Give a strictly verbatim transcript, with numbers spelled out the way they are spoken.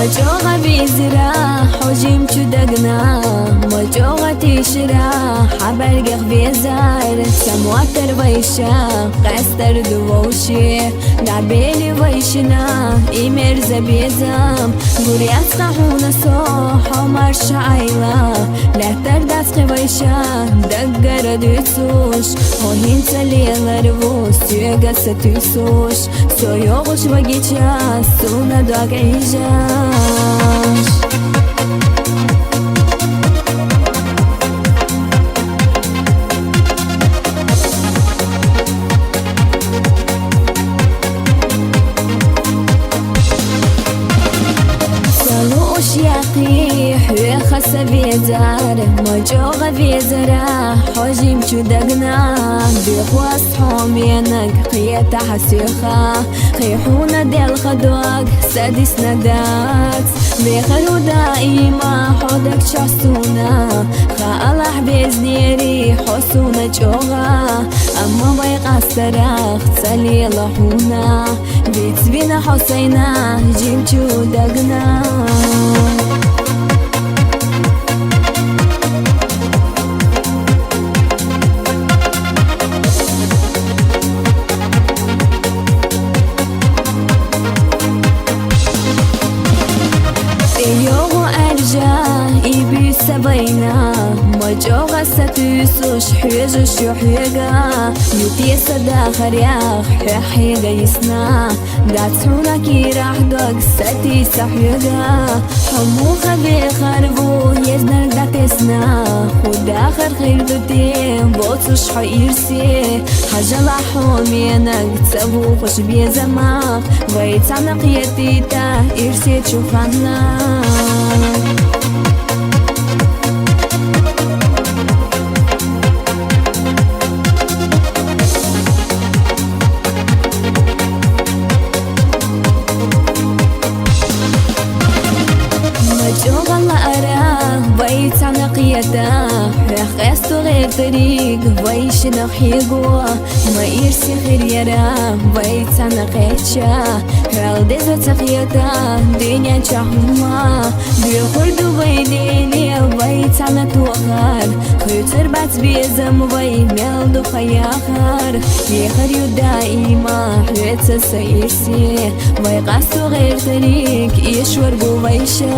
МачӀогӀа везира, хьо жимчу дагна, мачӀогӀа тишира, хьа бӀаргех везар, са моттар вайша, къаьстар ду вовши, дӀабели вайшина, и мерза безам, гуръяцкъа хьуна со, хьо марша айла, лаьттар дацкъи вайша, даггара дуьцуш, хьо хӀинца лелар ву, соьга са туьсуш. Со йогӀуш вагича, суна дог Ӏижаш. Са лууш яккхий, хьоьха са везар, мачӀогӀа везара, хьо жимчу дагна, дехос хьо менаг, кхетахь соьха. Кхин хьуна делха дог са дисна дац. Вехар ву даима хьо даг чохь суна. Хаалахь, везнери, хьо суна чӀогӀа. Амма вай къастарах ца лела хьуна. Вицвина хьо сайна жимчу дагна. ТӀейогӀу аьлча, и буьйса вайна, мачӀогӀа сатуьйсуш, хьоьжуш ю хьоьга, ю те са дахарехь, хьоьх хьега йисна. Дац хьуна кийрахь дог, сатийса хьоьга. Хьо муха вехар ву, езнар дӀатесна. Хьо дахар хир ду те, воцуш хьо ирсе. Хьажалахь хьо менаг, ца вухуш безамах. Вай цхьаьна кхетийта, ирсе чу ханна. МачӀогӀа лаара, вай цхьаьна кхета, хьоьх къаьсту гӀертариг, вай шинах хьего, ма ирсе хир яра, вай цхьаьна кхеча, хьоьл деза ца кхета, дуьнен чохь хӀумма. Дуьхур ду вай дийне, вай цхьаьна тохар. Хуьйцур бац безам вай, мел ду хьан яхар. Вехар ю даима, хьоьца са ирсе. Вай къасту гӀертариг, эшвар бу вайша.